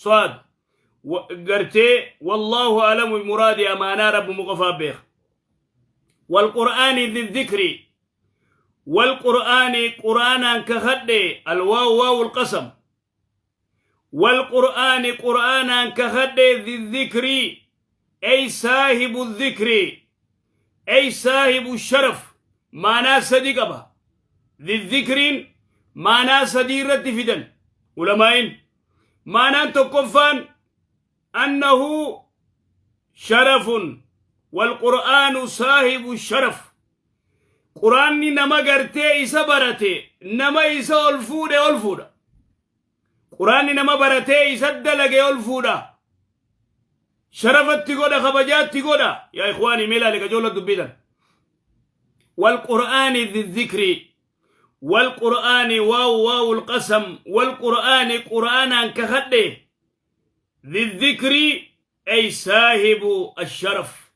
Saad gartee wallaahu alamu bimuraadi amaanaa rabbuma qofaa beeka. Walqur'aani dhikri walqur'aani qur'aanaan kakadhe, alwaawu waawul qasam, walqur'aani qur'aanaan kakadhe, dhikri ay saahibu dhikri ay saahibu sharaf, maanaa sadi qaba. Dhikriin maanaa sadii irratti fidan ulamaa'in. Maanaan tokkoffaan annahu sharafun, walqur'aanu saahibu sharaf. Quraanni nama gartee isa barate, nama isa ol fuudhe ol fuudha. Quraanni nama baratee isa dalage ol fuudha, sharafatti godha, kabajaatti godha. Yaa ikhwaanii, mee ilaali kajoolla dubbitan. والقرآن ذي الذكر، والقرآن واو واو القسم، والقرآن قرآنا كخده، ذي الذكر أي صاحب الشرف،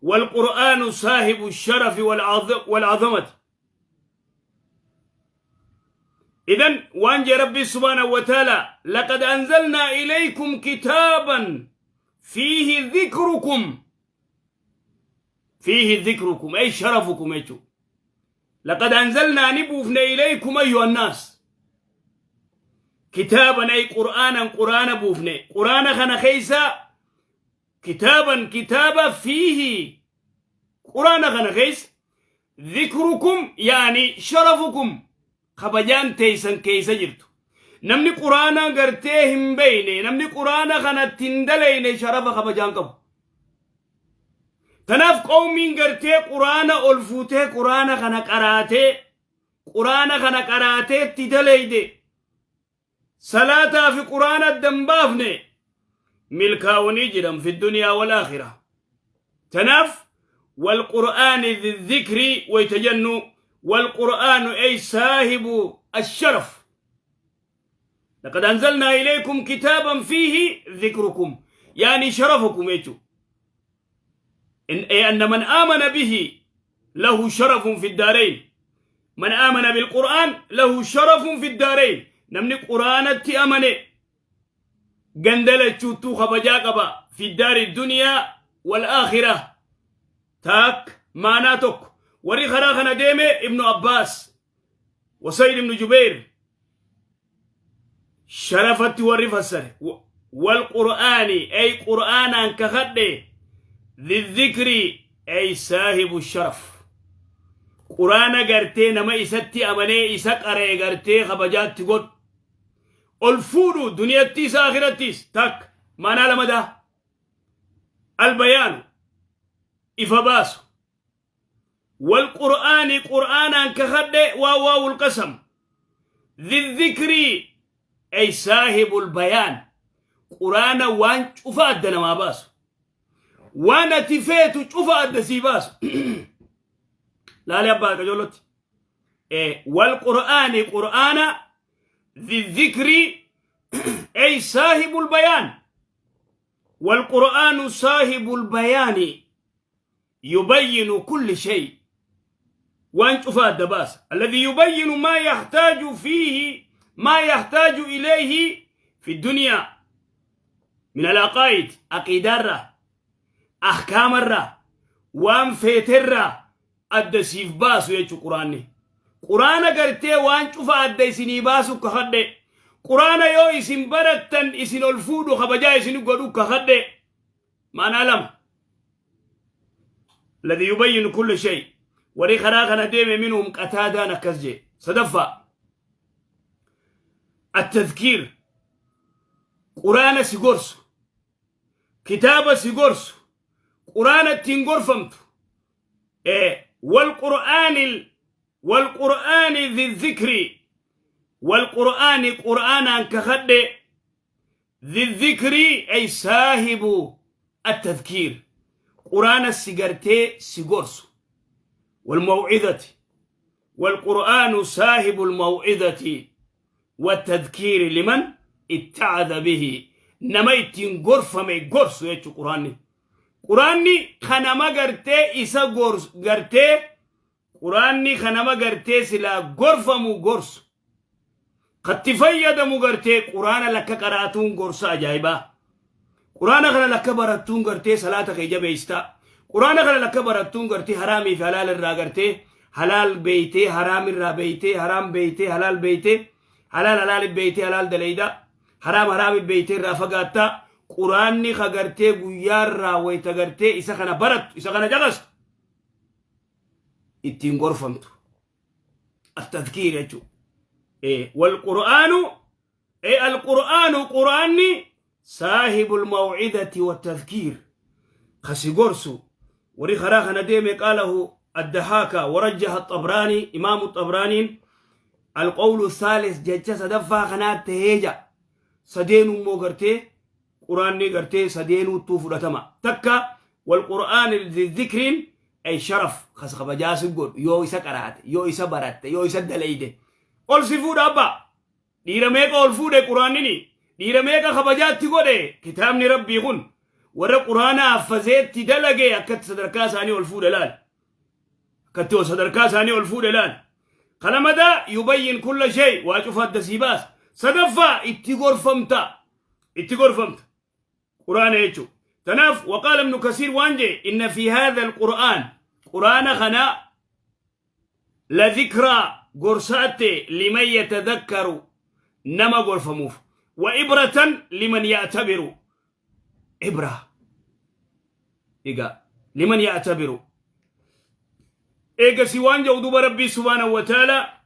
والقرآن صاحب الشرف والعظمة. إذن وانجي ربي سبحانه وتعالى: لقد أنزلنا إليكم كتابا فيه ذكركم، فيه ذكركم أي شرفكم أيتو. لقد أنزلنا نبوفنا إليكم أيها الناس كتابا أي قرآنا، قرآن بوفنا، قرآن خنا خيسا، كتابا كتابا، فيه قرآن خنا خيس ذكركم يعني شرفكم، kabajaan teeysan keeysa jirtu. Namni quraana gartee hin beyne, namni quraana kanatti hin dalayne, sharafa kabajaan qabu. Tanaaf qawmiin gartee quraana ol fuutee, quraana kana qaraatee, quraana kana qaraatee itti dalayde, salaataa fi quraana addan baafne, milkaa'anii jiran في الدنيا والآخرة. Tanaaf والقرآن ذي الذكر ويتجنوا، والقرآن أي صاحب الشرف. لقد أنزلنا إليكم كتابا فيه ذكركم يعني شرفكم يجو، إن أي أن من آمن به له شرف في الدارين. من آمن بالقرآن له شرف في الدارين. Namni quraanatti amane gandalachuuttuu kabajaa qaba في الدار الدنيا والآخرة. Taak maanaa tokko warri karaa kana deeme Ibnu Abbaas wa Sayyid Ibnu Jubeer sharafatti warri fassare. والقرآن أي qur'aanaan kakadhe، ذي الذكر أي صاحب الشرف. Quraana gartee nama isatti amanee isa qaree gartee kabajaatti godhu, ol fuudhu, duniyattiis akhirattiis. Takka maanaa lamadaa البيان ifa baasu. والقرآن qur'aanaan kakadhe waa واو القسم، ذي الذكر أي صاحب البيان. Quraana waan cufa adda namaa baasu, waan ati feetu cufa adda sii baasu. Laale abbaa qajoolotti. والقرآن qur'aana ذي الذكر أي صاحب البيان، والقرآن صاحب البيان يبين كل شيء، waan cufa adda baasa، الذي يبين ما يحتاج فيه، ما يحتاج إليه في الدنيا من العقائد، عقيدة، أحكام الرا، waan feeterra adda siif baasu jechu quraanni. Quraana gartee waan cufa adda isinii baasu kakadhe. Quraana yoo isin barattan isin ol fuudhu, kabajaa isin godhu kakadhe. Maanaa lama الذي يبين كل شيء. Warri karaa kana deeme منهم Qataadaan akkas jee. Sadaffaa التذكير، quraana si gorsu, kitaaba si gorsu, quraana ittiin gorfamtu. والقرآن والقرآن ذي الذكر، والقرآن qur'aanaan kakadhe، ذي الذكر أي صاحب التذكير، quraana si gartee si gorsu، والموعظة، والقرآن صاحب الموعظة والتذكير لمن اتعظ به. Nama ittiin gorfame gorsu jechu quraanni. Quraanni kanama gartee isa gartee, quraanni kanama gartee silaa gorfamu gorsu. Katti fayyadamu gartee Quraana lakka qaraatuun gorsa ajaa'ibaa. Quraana kana lakka barattuun gartee salaata kee jabeessita. Quraana kana lakka barattuun gartee haraamii fi halaal irraa gartee halaal beeytee, haraam irraa beeytee, haraam beeytee, halaal beeytee, halaal halaal beeytee, halaal daleeyda, haraam haraam beeytee irraa fagaattaa. Quraanni ka gartee guyyaa irraa wayita gartee isa kana barattu, isa kana caqastu, ittiin gorfamtu. At-tadhkiir jechuudha. Wal-Qur'aanu, al-Qur'aanu, Qur'aanni saahibul maw'idati wat-tadhkiir, kasi gorsu warri karaa kana deeme. Qaalahu addahaaka warajjaha Xabraanii, Imaamu Xabraaniin alqawlu saalis, jecha sadaffaa kanaa taheeja. Sadeenuu immoo gartee Quraanni gartee sadeenuuttuu fudhatama. Takka walqur'aan dhikriin ay sharaf, kas kabajaa si godhu yoo isa qaraate, yoo isa baratte, yoo isa daleyde, ol si fuudha. Abbaa dhiira meeqa ol fuudhe Quraannini? Dhiira meeqa kabajaatti godhe kitaabni Rabbii kun? Warra Quraana haffazeetti dalage akkatti sadarkaa isaanii ol fuudhe laal, akkatti ol sadarkaa isaanii ol fuudhe laal. Kalamadaa yubayyin kulla shay, waa cufa adda sii baasa. Sadaffaa itti gorfamta, itti gorfamta Quraana jechuu. Tanaaf waqaala Ibnu Kasiir waan jee: inna fi haadha alqur'aan, Quraana kana, la dhikraa, gorsaatte, liman yatadhakkaru, nama gorfamuuf, wa ibratan liman ya'tabiru, ibra egaa liman ya'tabiru. Eegasi waan jedhu duba Rabbii subhaanahu wa ta'ala: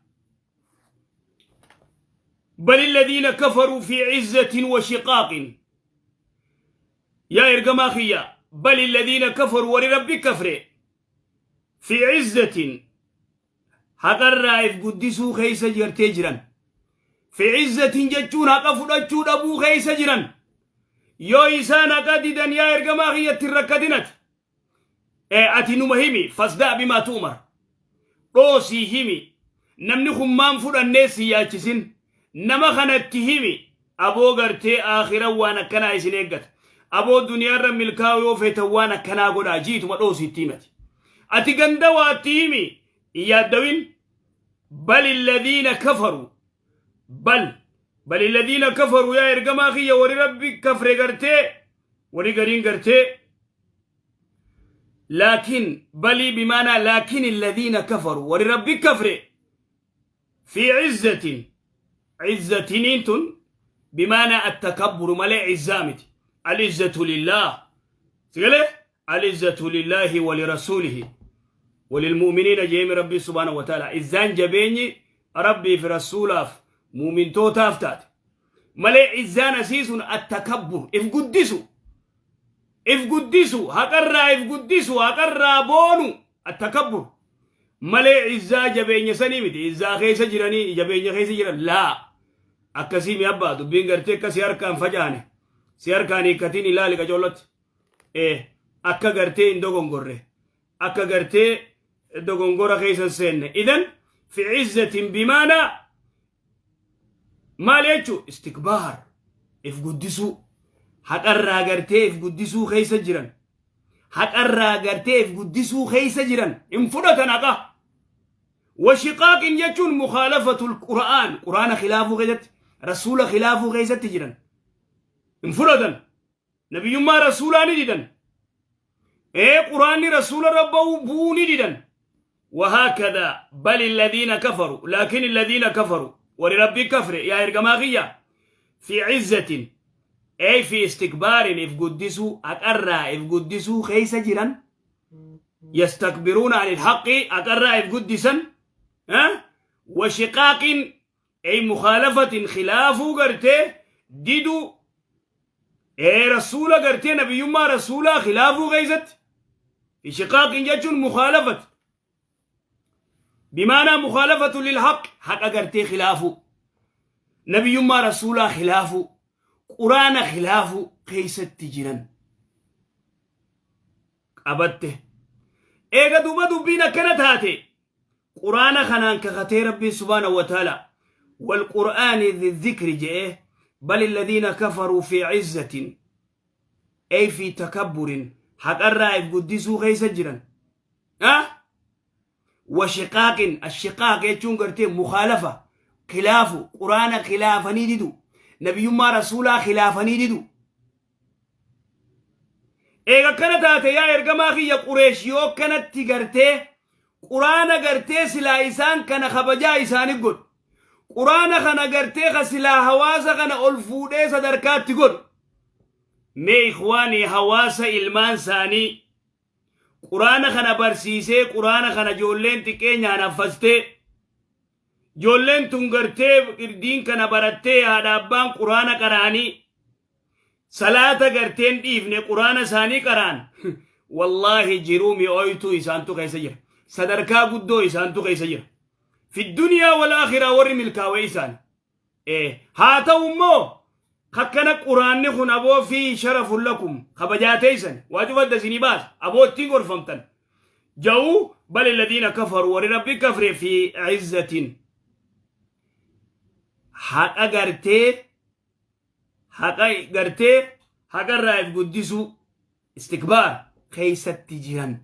بل الذين كفروا في عزة وشقاق. يا إرجما خيا، بل الذين كفروا، ولربي كفر، في عزة، haqarraa if guddisuu keessa jirtee jiran. في عزة jechuun haqa fudhachuu dhabuu keessa jiran. Yoo isaan haqa didan, yaa ergamaa kiyyatti hin rakkatinati. Ati numa himi, فاصدع بما تؤمر, dhoosii himi. Namni kun maan fudhannee si yaachisin. Nama kanatti himi, aboo gartee aakhira waan akkanaa isin eeggata, aboo duniyaarra milkaa'u yoo feetan waan akkanaa godhaa jiituma dhoosiitti himati. Ati ganda waatti himi, hin yaaddawin. بل الذين كفروا، بل الذين كفروا, yaa ergamaa kiyya, wari Rabbi kafre gartee wari gariin gartee, لكن, بل بمعنى لكن, الذين كفروا, wari Rabbi kafre, في عزة, عزة نينتن بمعنى التكبر ملي عزامت. العزة لله سيقول، العزة لله ولرسوله وللمؤمنين. جيم ربي سبحانه وتعالى عزان جبيني ربي في رسولاف مؤمن توتافتات ملي عزان أسيس التكبر، if قدسوا، if قدسوا، haqarraa if guddisuu, haqarraa boonu, التكبر malee izzaa jabeenya sanii miti. Izzaa keessa jiranii, jabeenya keessa jiran laa akkasii mi abbaa. Dubbiin gartee akka si harkaan facaane, si harkaan hiikkatiin ilaali qacoolotti. Akka gartee hin dogongorre, akka gartee dogongora keessa seenne. إذن في عزة بمعنى maal jechuu? استكبار, if guddisuu, haqarraa gartee if guddisuu keessa jiran, haqarraa gartee if guddisuu keessa jiran, hin fudhatan haqa. وشقاق jechuun مخالفة القرآن, Quraana khilaafuu keessatti, Rasuula khilaafuu keessatti jiran. Hin fudhatan, nabiyyummaa Rasuulaa ni didan, Quraanni Rasuula rabba'uu bu'uu ni didan. وهكذا بل الذين كفروا، لكن الذين كفروا، ولربي كفر يا إرجماغية، في عزة أي في استكبار, if guddisuu, haqarraa if guddisuu keessa jiran. يستكبرون عن الحق, haqarraa if guddisan, أه؟ وشقاق أي مخالفة, خلاف قرتي ديدو اي رسولة قرتي نبي ما رسولة خلاف غيزت. في شقاق جتون مخالفة بمعنى مخالفة للحق, حق قرتي خلافه، نبي ما رسولة خلافه، قرآن خلافه keeysatti jiran qabatte. Eega duuba dubbiin akkana taate, Quraana kanaan kakatee Rabbiin سبحانه وتعالى والقرآن ذي الذكر je'e: بل الذين كفروا في عزة أي في تكبر, haqarraa if guddisuu keeysa jiran, أه؟ وشقاق, الشقاق jechuun gartee مخالفة. Khilaafu quraana khilaafanii didu. Nabiyyummaa rasuulaa khilaafanii didu. Eega akkana taate yaa ergamaa kiyya, Qureesh yoo akkanatti gartee quraana gartee silaa isaan kana kabajaa isaanii godhu. Quraana kana gartee ka silaa hawaasa kana ol fuudhee sadarkaatti godhu. Mee ikhwaanii, hawaasa ilmaan isaanii quraana kana barsiisee, quraana kana ijoolleen xiqqeenyaan haffastee, ijoolleen tun gartee diin kana barattee, haadha abbaan quraana qara'anii, salaata garteen dhiifne, quraana isaanii qara'an, wallaahi jiruu mi'ooytuu isaantu keessa jira. Sadarkaa guddoo isaantu keessa jira. Fi duniyaa wal akhiraa warri milkaa'e isaan. Haa ta'u immoo akkana quraanni kun aboo fi sharafun lakum, kabajaa teessan waa cufadda isinii baasa, aboo ittiin gorfamtan ja'u. Bal alladhiina kafaru, warri rabbi kafre, fi izzatin, haqa gartee haqa gartee haqarraa if guddisuu, istikbaar keeysatti jiran,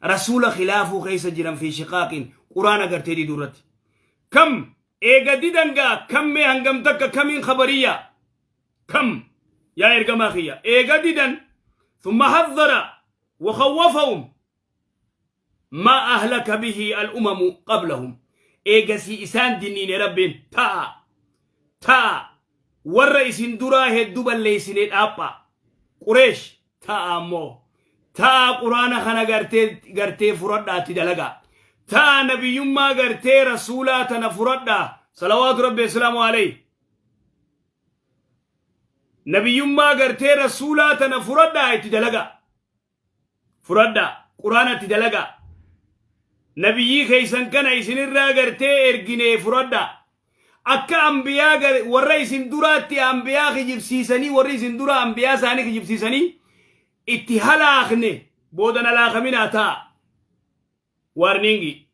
rasuula khilaafuu keessa jiran, fi shiqaaqin, quraana gartee diduu irratti. Kam eega didangaa kammee hangam takka kamiin khabariyyaa kam yaa ergamaa kiyya eega didan. Thumma haddara wa khawwafahum ma ahlaka bihi al'umamu qablahum. Eegasii isaan dinniine rabbiin, ta'a ta'a, warra isin duraa hedduu balleeysine dhaaphaa. Qureesh, ta'a ammoo ta'a, quraana kana gartee furadhaatti dalagaa, ta'a, nabiyyummaa gartee rasuulaa tana furadhaa, salawaatu rabbi islaamu alayhi, nabiyyummaa gartee rasuulaa tana furadhaa itti dalagaa, furadhaa quraana itti dalagaa, nabiyyii keeysan kana isinirraa gartee erginee furadhaa. Akka ambiyaa warra isin duraatti ambiyaa kijibsiisanii, warri isin dura ambiyaa isaanii kijibsiisanii itti halaakne boodan halaakaminaa ta'a. Warning.